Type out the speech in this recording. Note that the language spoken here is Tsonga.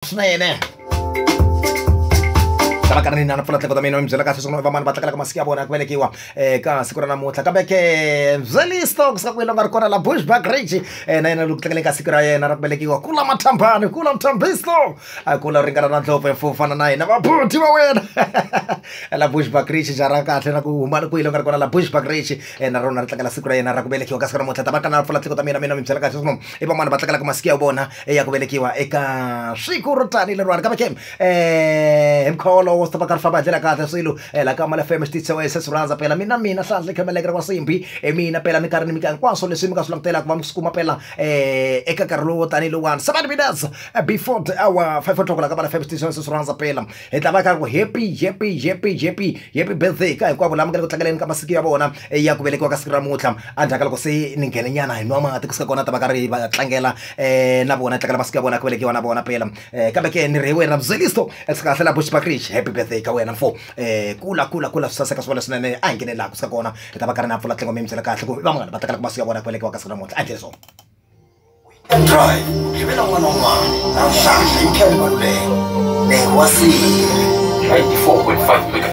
Swinene tava karhi ni na pfula tlhelo ta mina mi byela kahle swin'wana vamani va tlakelaka masiku ya vona ya ku velekiwa eka siku ra namuntlha. Kambe ke Mzelisto kusuka kwini nga ri kona la Bushbuck Ridge, na yena loko tlakeleni ka siku ra yena ra ku velekiwa, kula mathambani, kula mthambisto, a kula ringana na ndlopfu mfumo fana na hina vabuti va wena la Bushbuck Ridge. Jara kahle na ku huma kwini nga ri kona la Bushbuck Ridge, na rona ri tlangela siku ra yena ra ku velekiwa ka siku ra namuntlha. Tava kana pfula tlhelo ta mina mi byela kahle swin'wana i van'wana va tlakelaka masiku ya vona ya ku velekiwa eka siku ro tani leriwani. Kambe ke hi mukhuva wolowo swi ta va karhi famba hi ndlela kahle swilo la ka Mali FM xitichi se swi rhandza phela. Mina hlanhla khemeleke ra kwasimbi, mina phela ni karhi ni mika hinkwaswo leswi mi nga swi langutelaka va mi swi kuma phela eka nkarhi lowo tanihi lowani 7 minutes before the hour 5 o'clock la ka Mali FM xitichi se swi rhandza phela. Hi ta va karhi ku happy, happy, happy, happy, happy birthday ka hinkwavo lava nga le ku tlangeleni ka masiku ya vona ya ku velekiwa ka siku ra namuntlha. Endzhaku ka loko se ni nghene nyana hi nwa mati kusuka kona, ta va karhi va tlangela na vona, tlangela masiku ya vona ya ku velekiwa na vona phela. Kambe ke ni ri wena Mzelisto kahle la Bushbuck Ridge, happy birthday ka wena mfo, kula, kula, kula, swi saseka swona swinene. A hi nghene laha kusuka kona hi ta va karhi na pfula tlengo mi byela kahle ku van'wana va tlangelaka masiku ya vona ya ku velekiwa ka siku ra namuntlha. A hi endleni swona. Drive Mugqivela wun'wana na wun'wana na Nhlanhla Nkhemba Luleke wa Siri. 94.5 megahertz.